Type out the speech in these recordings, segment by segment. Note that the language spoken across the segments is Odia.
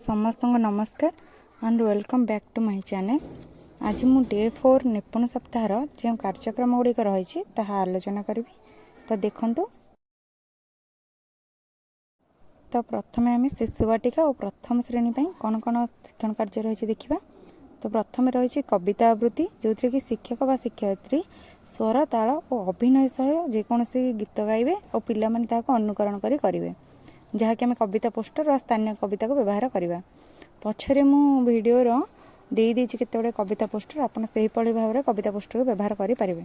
ସମସ୍ତଙ୍କୁ ନମସ୍କାର and welcome back to my channel। ଆଜି ମୁଁ ଡେ 4 ନିପୁଣ ସପ୍ତାହର ଯେଉଁ କାର୍ଯ୍ୟକ୍ରମ ଗୁଡ଼ିକ ରହିଛି, ତାହା ଆଲୋଚନା କରିବି। ତ ଦେଖନ୍ତୁ, ତ ପ୍ରଥମେ ଆମେ ଶିଶୁ ବାଟିକା ଓ ପ୍ରଥମ ଶ୍ରେଣୀ ପାଇଁ କ'ଣ କ'ଣ ଶିକ୍ଷଣ କାର୍ଯ୍ୟ ରହିଛି ଦେଖିବା। ତ ପ୍ରଥମେ ରହିଛି କବିତା ଆବୃତ୍ତି, ଯେଉଁଥିରେ କି ଶିକ୍ଷକ ବା ଶିକ୍ଷୟିତ୍ରୀ ସ୍ୱର, ତାଳ ଓ ଅଭିନୟ ସହ ଯେକୌଣସି ଗୀତ ଗାଇବେ ଓ ପିଲାମାନେ ତାହାକୁ ଅନୁକରଣ କରି କରିବେ, ଯାହାକି ଆମେ କବିତା ପୋଷ୍ଟର ବା ସ୍ଥାନୀୟ କବିତାକୁ ବ୍ୟବହାର କରିବା। ପଛରେ ମୁଁ ଭିଡ଼ିଓର ଦେଇଦେଇଛି କେତେ ଗୁଡ଼ିଏ କବିତା ପୋଷ୍ଟର, ଆପଣ ସେହିଭଳି ଭାବରେ କବିତା ପୋଷ୍ଟରକୁ ବ୍ୟବହାର କରିପାରିବେ।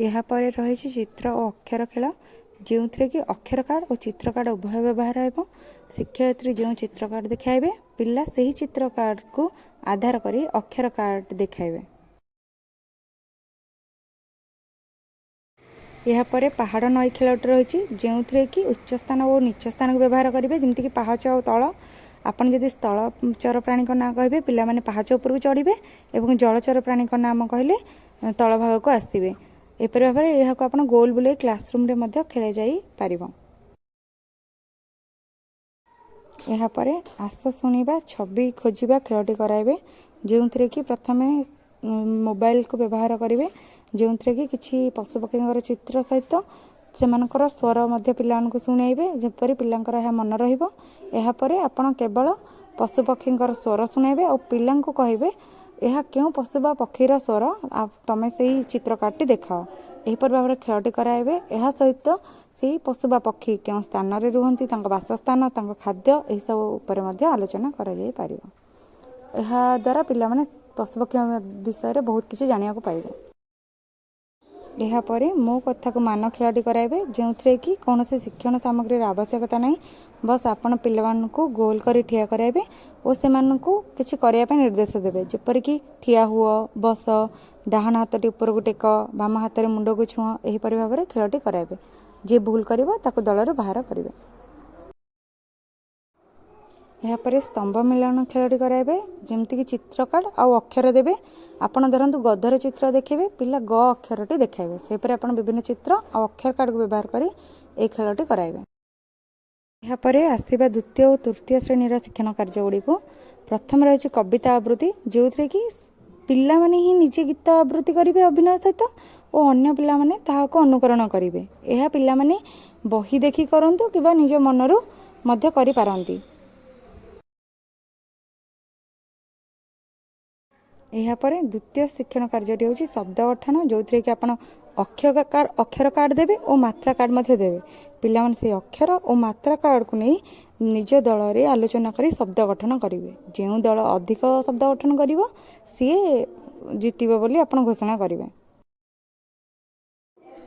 ଏହାପରେ ରହିଛି ଚିତ୍ର ଓ ଅକ୍ଷର ଖେଳ, ଯେଉଁଥିରେ କି ଅକ୍ଷର କାର୍ଡ଼ ଓ ଚିତ୍ର କାର୍ଡ଼ ଉଭୟ ବ୍ୟବହାର ହେବ। ଶିକ୍ଷୟିତ୍ରୀ ଯେଉଁ ଚିତ୍ର କାର୍ଡ଼ ଦେଖାଇବେ, ପିଲା ସେହି ଚିତ୍ର କାର୍ଡ଼କୁ ଆଧାର କରି ଅକ୍ଷର କାର୍ଡ଼ ଦେଖାଇବେ। ଏହାପରେ ପାହାଡ଼ ନଈ ଖେଳଟି ରହିଛି, ଯେଉଁଥିରେ କି ଉଚ୍ଚ ସ୍ଥାନ ଓ ନୀଚ ସ୍ଥାନକୁ ବ୍ୟବହାର କରିବେ, ଯେମିତିକି ପାହାଚ ଆଉ ତଳ। ଆପଣ ଯଦି ସ୍ଥଳଚର ପ୍ରାଣୀଙ୍କ ନାଁ କହିବେ, ପିଲାମାନେ ପାହାଚ ଉପରକୁ ଚଢ଼ିବେ ଏବଂ ଜଳଚର ପ୍ରାଣୀଙ୍କ ନାମ କହିଲେ ତଳ ଭାଗକୁ ଆସିବେ। ଏପରି ଭାବରେ ଏହାକୁ ଆପଣ ଗୋଲ ବୁଲେଇ କ୍ଲାସରୁମ୍ରେ ମଧ୍ୟ ଖେଳାଯାଇପାରିବ। ଏହାପରେ ଆସ ଶୁଣିବା ଛବି ଖୋଜିବା ଖେଳଟି କରାଇବେ, ଯେଉଁଥିରେ କି ପ୍ରଥମେ ମୋବାଇଲକୁ ବ୍ୟବହାର କରିବେ, ଯେଉଁଥିରେ କି କିଛି ପଶୁପକ୍ଷୀଙ୍କର ଚିତ୍ର ସହିତ ସେମାନଙ୍କର ସ୍ୱର ମଧ୍ୟ ପିଲାମାନଙ୍କୁ ଶୁଣାଇବେ, ଯେପରି ପିଲାଙ୍କର ଏହା ମନେ ରହିବ। ଏହାପରେ ଆପଣ କେବଳ ପଶୁପକ୍ଷୀଙ୍କର ସ୍ୱର ଶୁଣାଇବେ ଆଉ ପିଲାଙ୍କୁ କହିବେ, ଏହା କେଉଁ ପଶୁ ବା ପକ୍ଷୀର ସ୍ୱର, ଆଉ ତମେ ସେଇ ଚିତ୍ର କାର୍ଡ଼ଟି ଦେଖାଅ। ଏହିପରି ଭାବରେ ଖେଳଟି କରାଇବେ। ଏହା ସହିତ ସେଇ ପଶୁ ବା ପକ୍ଷୀ କେଉଁ ସ୍ଥାନରେ ରୁହନ୍ତି, ତାଙ୍କ ବାସସ୍ଥାନ, ତାଙ୍କ ଖାଦ୍ୟ, ଏହିସବୁ ଉପରେ ମଧ୍ୟ ଆଲୋଚନା କରାଯାଇପାରିବ। ଏହାଦ୍ୱାରା ପିଲାମାନେ ପଶୁପକ୍ଷୀଙ୍କ ବିଷୟରେ ବହୁତ କିଛି ଜାଣିବାକୁ ପାଇବେ। ଏହାପରେ ମୋ କଥାକୁ ମାନ ଖେଳଟି କରାଇବେ, ଯେଉଁଥିରେ କି କୌଣସି ଶିକ୍ଷଣ ସାମଗ୍ରୀର ଆବଶ୍ୟକତା ନାହିଁ। ବସ୍ ଆପଣ ପିଲାମାନଙ୍କୁ ଗୋଲ କରି ଠିଆ କରାଇବେ ଓ ସେମାନଙ୍କୁ କିଛି କରିବା ପାଇଁ ନିର୍ଦ୍ଦେଶ ଦେବେ, ଯେପରିକି ଠିଆ ହୁଅ, ବସ, ଡାହାଣ ହାତଟି ଉପରକୁ ଟେକ, ବାମ ହାତରେ ମୁଣ୍ଡକୁ ଛୁଅଁ। ଏହିପରି ଭାବରେ ଖେଳଟି କରାଇବେ। ଯିଏ ଭୁଲ କରିବ, ତାକୁ ଦଳରୁ ବାହାର କରିବେ। ଏହାପରେ ସ୍ତମ୍ଭ ମିଳନ ଖେଳଟି କରାଇବେ, ଯେମିତିକି ଚିତ୍ର କାର୍ଡ଼ ଆଉ ଅକ୍ଷର ଦେବେ। ଆପଣ ଧରନ୍ତୁ ଗଧର ଚିତ୍ର ଦେଖାଇବେ, ପିଲା ଗ ଅକ୍ଷରଟି ଦେଖାଇବେ। ସେହିପରି ଆପଣ ବିଭିନ୍ନ ଚିତ୍ର ଆଉ ଅକ୍ଷର କାର୍ଡ଼କୁ ବ୍ୟବହାର କରି ଏହି ଖେଳଟି କରାଇବେ। ଏହାପରେ ଆସିବା ଦ୍ୱିତୀୟ ଓ ତୃତୀୟ ଶ୍ରେଣୀର ଶିକ୍ଷଣ କାର୍ଯ୍ୟ ଗୁଡ଼ିକୁ। ପ୍ରଥମେ ରହିଛି କବିତା ଆବୃତ୍ତି, ଯେଉଁଥିରେ କି ପିଲାମାନେ ହିଁ ନିଜେ ଗୀତ ଆବୃତ୍ତି କରିବେ ଅଭିନୟ ସହିତ ଓ ଅନ୍ୟ ପିଲାମାନେ ତାହାକୁ ଅନୁକରଣ କରିବେ। ଏହା ପିଲାମାନେ ବହି ଦେଖି କରନ୍ତୁ କିମ୍ବା ନିଜ ମନରୁ ମଧ୍ୟ କରିପାରନ୍ତି। ଏହାପରେ ଦ୍ୱିତୀୟ ଶିକ୍ଷଣ କାର୍ଯ୍ୟଟି ହେଉଛି ଶବ୍ଦ ଗଠନ, ଯେଉଁଥିରେ କି ଆପଣ ଅକ୍ଷର କାର୍ଡ଼ ଦେବେ ଓ ମାତ୍ରା କାର୍ଡ଼ ମଧ୍ୟ ଦେବେ। ପିଲାମାନେ ସେଇ ଅକ୍ଷର ଓ ମାତ୍ରା କାର୍ଡ଼କୁ ନେଇ ନିଜ ଦଳରେ ଆଲୋଚନା କରି ଶବ୍ଦ ଗଠନ କରିବେ। ଯେଉଁ ଦଳ ଅଧିକ ଶବ୍ଦ ଗଠନ କରିବ, ସିଏ ଜିତିବ ବୋଲି ଆପଣ ଘୋଷଣା କରିବେ।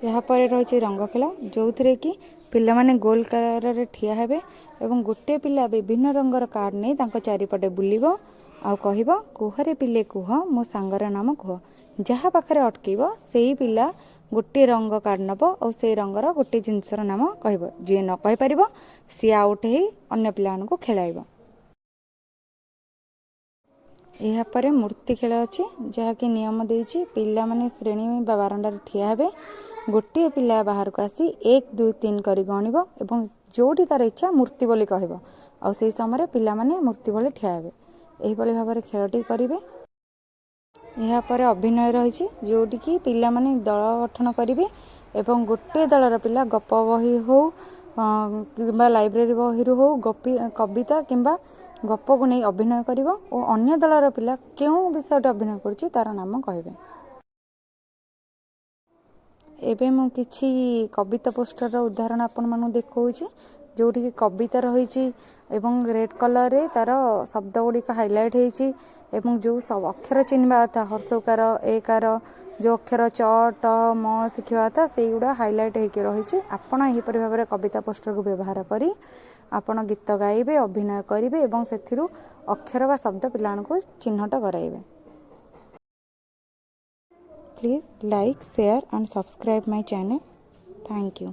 ଏହାପରେ ରହିଛି ରଙ୍ଗ ଖେଳ, ଯେଉଁଥିରେ କି ପିଲାମାନେ ଗୋଲ ଆକାରରେ ଠିଆ ହେବେ ଏବଂ ଗୋଟିଏ ପିଲା ବିଭିନ୍ନ ରଙ୍ଗର କାର୍ଡ଼ ନେଇ ତାଙ୍କ ଚାରିପଟେ ବୁଲିବ ଆଉ କହିବ, "କୁହରେ ପିଲେ କୁହ, ମୋ ସାଙ୍ଗର ନାମ କୁହ।" ଯାହା ପାଖରେ ଅଟକିବ, ସେଇ ପିଲା ଗୋଟିଏ ରଙ୍ଗ କାର୍ଡ଼ ନେବ ଆଉ ସେଇ ରଙ୍ଗର ଗୋଟିଏ ଜିନିଷର ନାମ କହିବ। ଯିଏ ନ କହିପାରିବ, ସିଏ ଆଉଟ୍ ହେଇ ଅନ୍ୟ ପିଲାମାନଙ୍କୁ ଖେଳାଇବ। ଏହାପରେ ମୂର୍ତ୍ତି ଖେଳ ଅଛି, ଯାହାକି ନିୟମ ଦେଇଛି, ପିଲାମାନେ ଶ୍ରେଣୀ ବା ବାରଣ୍ଡାରେ ଠିଆ ହେବେ। ଗୋଟିଏ ପିଲା ବାହାରକୁ ଆସି 1, 2, 3 କରି ଗଣିବ ଏବଂ ଯେଉଁଠି ତାର ଇଚ୍ଛା ମୂର୍ତ୍ତି ବୋଲି କହିବ ଆଉ ସେହି ସମୟରେ ପିଲାମାନେ ମୂର୍ତ୍ତି ଭଳି ଠିଆ ହେବେ। ଏହିଭଳି ଭାବରେ ଖେଳଟି କରିବେ। ଏହାପରେ ଅଭିନୟ ରହିଛି, ଯେଉଁଠିକି ପିଲାମାନେ ଦଳ ଗଠନ କରିବେ ଏବଂ ଗୋଟିଏ ଦଳର ପିଲା ଗପ ବହି ହେଉ କିମ୍ବା ଲାଇବ୍ରେରୀ ବହିରୁ ହେଉ, ଗପି କବିତା କିମ୍ବା ଗପକୁ ନେଇ ଅଭିନୟ କରିବ ଓ ଅନ୍ୟ ଦଳର ପିଲା କେଉଁ ବିଷୟଟି ଅଭିନୟ କରୁଛି, ତାର ନାମ କହିବେ। ଏବେ ମୁଁ କିଛି କବିତା ପୋଷ୍ଟରର ଉଦାହରଣ ଆପଣମାନଙ୍କୁ ଦେଖାଉଛି, ଯେଉଁଠିକି କବିତା ରହିଛି ଏବଂ ରେଡ଼୍ କଲର୍ରେ ତାର ଶବ୍ଦ ଗୁଡ଼ିକ ହାଇଲାଇଟ୍ ହେଇଛି ଏବଂ ଯେଉଁ ଅକ୍ଷର ଚିହ୍ନିବା କଥା, ହର୍ଷଉକାର, ଏକାର, ଯେଉଁ ଅକ୍ଷର ଚ, ଟ, ମ ଶିଖିବା କଥା, ସେଇଗୁଡ଼ା ହାଇଲାଇଟ୍ ହେଇକି ରହିଛି। ଆପଣ ଏହିପରି ଭାବରେ କବିତା ପୋଷ୍ଟରକୁ ବ୍ୟବହାର କରି ଆପଣ ଗୀତ ଗାଇବେ, ଅଭିନୟ କରିବେ ଏବଂ ସେଥିରୁ ଅକ୍ଷର ବା ଶବ୍ଦ ପିଲାମାନଙ୍କୁ ଚିହ୍ନଟ କରାଇବେ। Please like, share and subscribe my channel. Thank you.